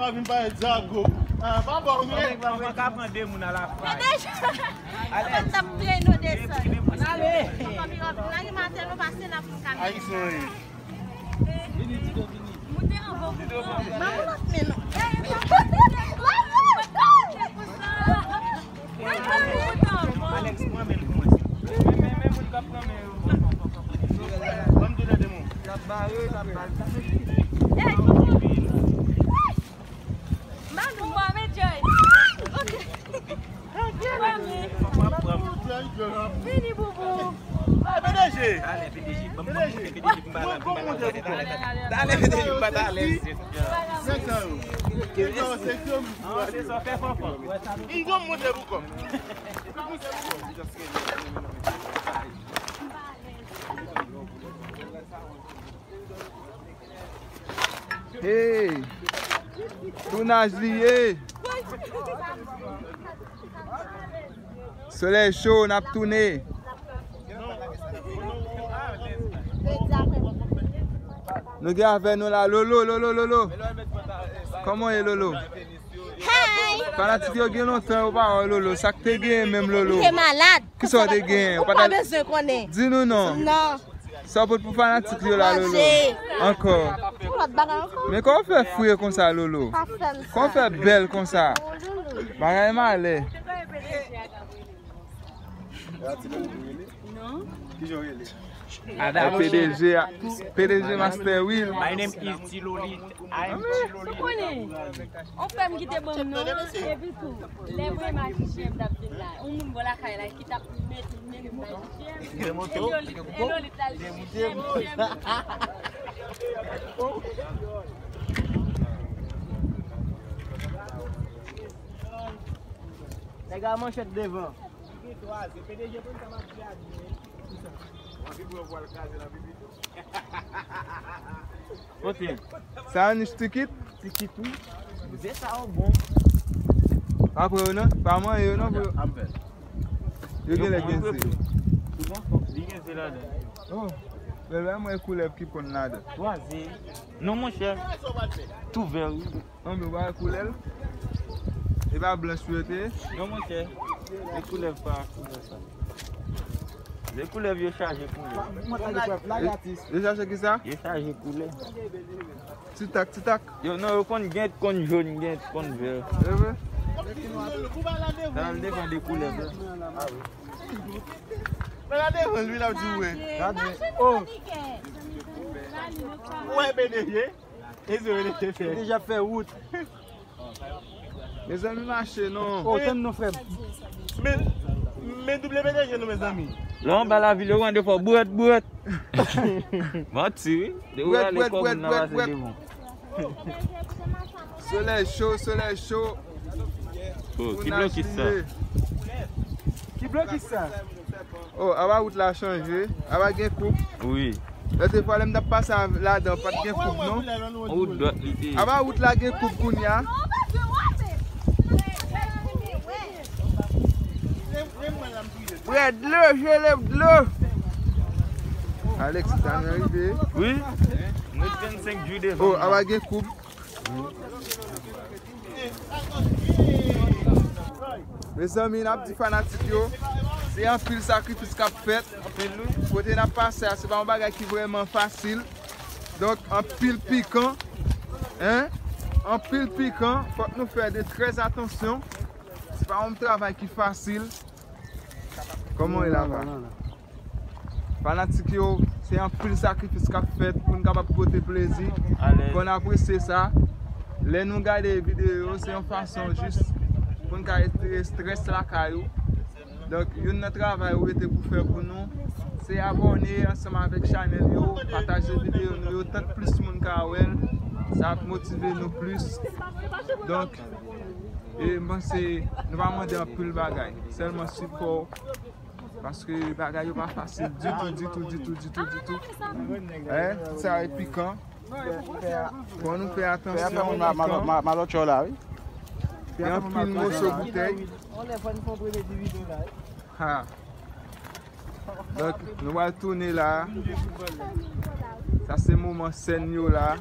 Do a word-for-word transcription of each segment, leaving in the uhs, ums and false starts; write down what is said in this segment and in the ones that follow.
Pa vin pale Djago. Ah, pa bon, men. Mwen ka pran de moun a la fwa. Mwen deja. Mwen t ap trennen w desann. Ale. Kòm yo ap lage maten, nou pase n ap fè kamera. Ayisyen, wi. Moute anvan. Ba m lòt men non. Alex, pran men l pou mwen. Men, men, men, moun k ap pran men yo. Ban m tou lè de moun. L ap bare, l ap bare. Mami, mami, Joy. Ok. Mami. Vini, boubou. P D G. Talè, P D G. Ban m, ban m monte P D G pou m ba la, pou m ba la. Talè, P D G, m pa talè. Nèg sa yo. Nèg sa yo, se kòm. Ah, se sa, fè fanfan. M gon monte pou kòm. Hey! Tounaj li ye! Solèy cho, n ap tounen. Nou gen avè nou la, Lolo, Lolo, Lolo. Kòman w ye, Lolo? Hey! Fanatik yo gen lontan yo pa wè Lolo. Sa k te genyen menm, Lolo? Te malad. Kisa w te genyen? Ou pa bezwen konnen. Di nou non. Non. Sa w pot pou fanatik yo la, Lolo? Manje. Ankò. Yon lòt bagay ankò. Men kòman w fè fre konsa, Lolo? Pa fè m sa. Kòman w fè bèl konsa? Oh, Lolo. Bagay malè. Non. Kijan w rele? Hey, P D G a, P D G Master Will. My name is Tilolit. I am Tilolit. Ou konnen, on frè m ki te ban m non, epi tou, lè mwen majisyen m t ap vin la, on moun bò lakay la ki t ap met, met majisyen m. Demonte w. Elolit, Elolit al chèche m. Nèg a manchèt devan. Kote? Sa yo nich tikit? Tikit, wi. Ze sa yo bon. Pa pran yo non, pa manyen yo non, bro. Yo genlè gen ze. Li gen ze ladan. Oh, men lè mwen koulèv ki ponn ladan. Twa ze. Non, monchè. Tou vè, wi. Anben, w pa wè koulè l? E pa blanch yo te ye? Non, monchè. Se koulèv pa koulè sa. Se koulèv yo chaje koulè. Yo, yo chaje kisa? Yo chaje koulè. Ti tak, ti tak. Yo, non, yo konn gen, konn jòn, gen, konn vè. E vre? Sa al depann de koulèv la. Men gade, li la di w, wè. Gade. Oh. Wè, P D G. Deja fè wout. Mezanmi, mache non. Oh, tann non, frè m. Men, men W P T G nou, mezanmi. Lè w anba lavil, yo rande fò bwèt, bwèt. Manti, wi. Depi w ale kò moun nan pase devan. Solèy cho, solèy cho. Oh, ki blokis sa? Ki blokis sa? Oh, aba wout la chanje. Aba gen koub. Wi. Lòt fwa, lè m t ap pase ladan, pa t gen koub, non. Wout dwat li te ye. Aba wout la gen koub kounye a. Prè dlo, jele dlo. Alex, ta nan rive. Wi. Nou vennsenk jou devan. Oh, aba gen koub. Mezanmi, n ap di fanatik yo, se anpil sakrifis k ap fèt. Kote n ap pase a, se pa yon bagay ki vrèman fasil. Donk, anpil pikan, en? Anpil pikan, fòk nou fè de trè atansyon. Se pa yon travay ki fasil. Kòman w ye la, pa? Fanatik yo, se anpil sakrifis k ap fèt pou n kapab pote plezi. Alèz. Fò n apresye sa. Lè nou gade videyo yo, se yon fason jis pou n ka retire estrès lakay ou. Donk, youn nan travay ou rete pou fè pou nou, se abòne ansanm avèk chanèl yo, pataje videyo nou yo, tank plis moun ka wè l, sa ap motive nou plis. Donk, e m panse nou pa mande anpil bagay, sèlman sipò. Paske bagay yo pa fasil ditou, ditou, ditou, ditou, ditou. Hein? Sa e pikan. Fò nou fè atansyon, pikan. Malòtchò la, wi. Gen anpil moso boutèy. Ha. Donk, nou pral tounen la. Sa se moman sèn yo la.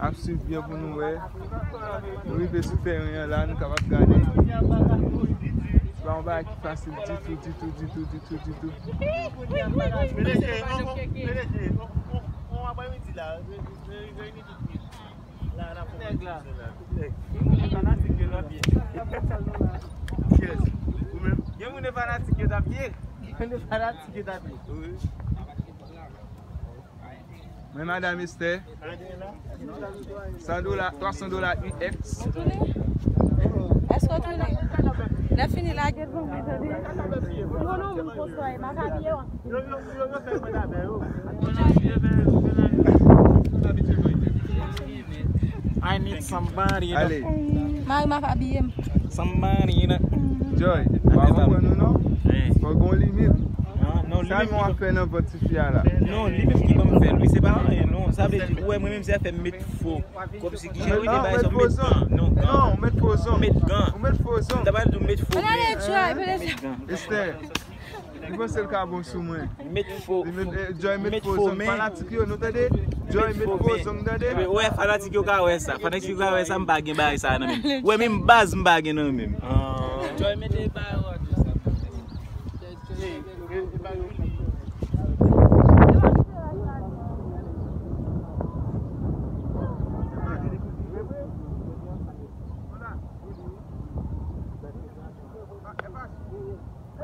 Ap swiv byen pou nou wè. Nou rive sou tèren an la, nou kapab gade. Se pa yon bagay ki fasil ditou, ditou, ditou, ditou, ditou. Nèg la. Gen moun e fanatik yo t ap ye. Gen moun e fanatik yo t ap ye. Gen moun e fanatik yo t ap ye. Mwen, Madam Esther. San dola, twa san dola U S. Èske w tounen? Lè fini, lage l pou mwen, tande. Non, non, m konsa, m ap abiye w. I need somebody to... Ale. Mari m ap abiye m. Somebody to... Joy, w ap konprann nou non? Fò gon limit. Sa nou ap fè nan vant tifi a la? Non, li menm ki ban m fè l, wi, se pa anyen, non. Sa vle di, ou wè, mwen menm, se afè met fo. Kòmsi ki jan yo te bay sa, met gan. Non, gan. Non, ou met fo zong. Met gan. Ou met fo zong. M ta pral di w met fo, men... Esther, li panse l ka bon sou mwen. Met fo. Li met, eh, Joy met fo zong. Fanatik yo, nou tande? Joy met fo zong, tande? Ou wè, fanatik yo ka wè sa. Fanatik yo ka wè sa, m pa gen bagay sa nan men m. Ou wè, menm baz, m pa gen nan men m. Joy mete bagay wòt yo sa. E,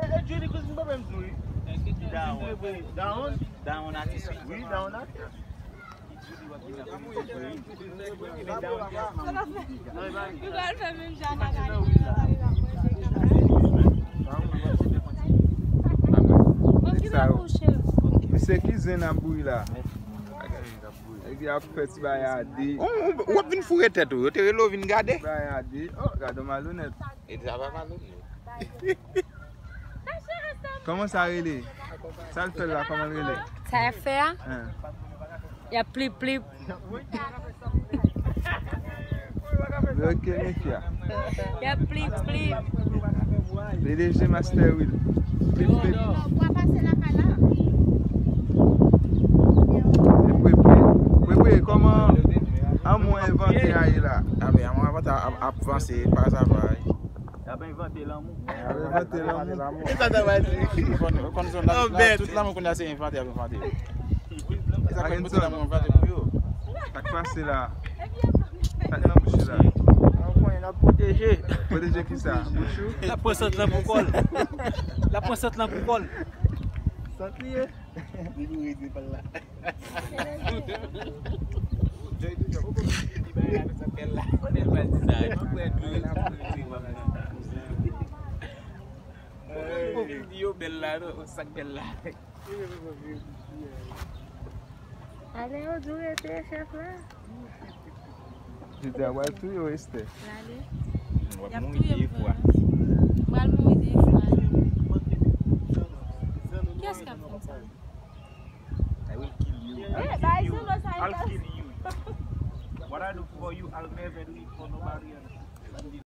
e, Judy, kouz m pa menm di w, wi. Dawon. Dawon? Dawon atis, wi. Wi, Dawon atis. Ou pral fè menm jan ak Anita. Bon, ki sa yo? Misye ki zen ap bouyi la. Nèg yo ap fè ti bagay a de. Ou, ou, w ap vin foure tèt ou. Yo te rele w vin gade. Ti bagay a de. Oh, gade w malonèt. E sa pa malonèt. Kòman sa rele? Sa l fè la, kòman l rele? Sa y ap fè a? Hein. Y ap plip plip. Ok, mefya. Y ap plip plip. P D G Master Will. Plip plip. Pweple. Pweple, kòman lanmou envante a ye la? A, men lanmou envante ap, ap vanse, pa sa va. Y ap envante lanmou. Y ap envante lanmou. E sa ta va di? Ou konn, ou konn zòn la, tout lanmou kounye a se envante, y ap envante. E sa fè m pote lanmou envante pou yo. Sa k pase la? Sa k nan bouch ou la? Ou konnen n ap pwoteje. Pwoteje ki sa? Bouch ou? L ap pran sant lan pou kò l. L ap pran sant lan pou kò l. Sant li ye. Li boure di pa l la. Yo bèl la, non, sa k bèl la. Ale, yo di w rete, chèf la. Jodi a, w al touye w, Esther. L ale. Y ap touye m vre. M pral mouri de fwa. Kiyès k ap fè m sa? I will kill you. Eh, bay sou nou sa. I'll kill you. What I do for you, I'll never do it for nobody else.